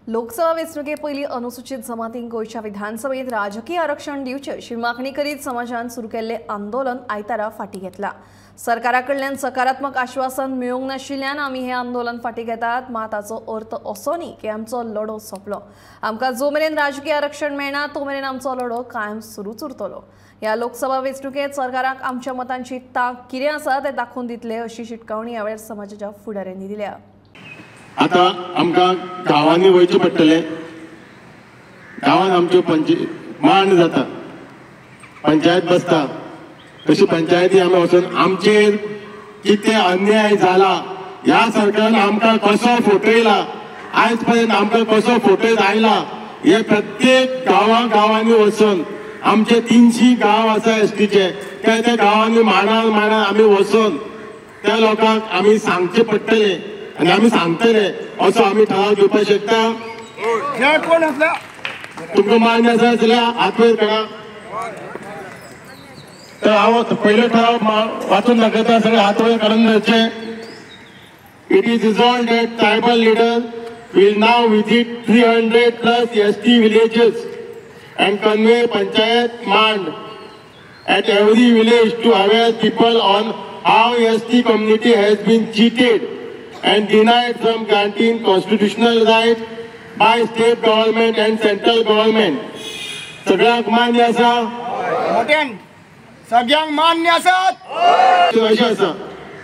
लोकसभा वेंचणुके पयलीं अनुसूचित जमातींक गोंयच्या विधानसभेत राजकीय आरक्षण दिवचें अशी मागणी करीत समाजान सुरू केल्लें आंदोलन आयतारा फाटीं घेतलां। सरकारा कडल्यान सकारात्मक आश्वासन मेळूंक नाशिल्ल्यान आमी हें आंदोलन फाटीं घेतात, मात ताचो अर्थ असो न्ही की आमचो लढो सोंपलो। आमकां जो मेरेन राजकीय आरक्षण मेळना तो मेरेन आमचो लढो कायम सुरूच उरतलो। ह्या लोकसभा वेंचणुकेंत सरकाराक आमच्या मतांची तांक कितें आसा तें दाखोवन दितले अशी शिटकावणी ह्या वेळार समाजाच्या फुडाऱ्यांनी दिल्या। आता आमकां गांवांनी वयचें पडटलें। गांवांत आमच्यो मांड जाता, पंचायत बसता, तशी पंचायती आमी वचून आमचेर कितें अन्याय जाला, ह्या सरकारान आमकां कसो फटयला, आयज पर्यंत आमकां कसो फटयत आयला, हे प्रत्येक गांवा गांवांनी वचून आमचे 300 गांव आसा एसटीचे, त्या त्या गांवांनी मांडार मांडार आमी वचून त्या लोकांक आमी सांगचें पडटलें आनी आमी सांगतले असो आमी ठराव घेवपाक शकता। तुमकां मान्य आसा जाल्यार हात वयर करा। तर हांव पयलो ठराव वाचून दाखयता, सगळे हात वयर काडून धरचे। It is resolved that tribal leader will now visit 300+ ST villages and convey panchayat mand at every village to aware people on how ST community has been cheated and denied from granting constitutional rights by state government and central government. सगळ्यांक मान्य आसा? सगळ्यांक मान्य आसा। अशें आसा।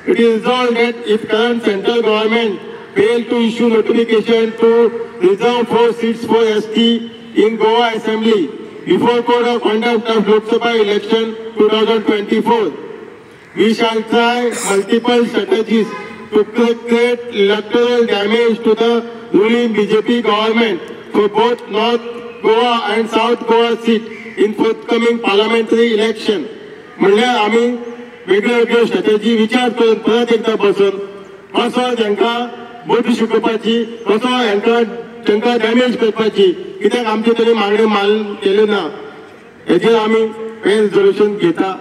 It is resolved that if current central government fail to issue notification to reserve 4 seats for ST in Goa Assembly before code of conduct of Lok Sabha election 2024, we shall try multiple strategies to create electoral damage to the ruling BJP government for both North Goa and South Goa seat in forthcoming parliamentary election. म्हणल्यार आमी वेगळे वेगळे strategy विचार करून परत एकदा बसून कसो तांकां बुद्द शिकोवपाची, कसो हांकां तांकां डॅमेज करपाची, कित्याक आमचे तरी मागण्यो मानून केल्यो ना, हेजेर आमी हें रेजोल्युशन घेता।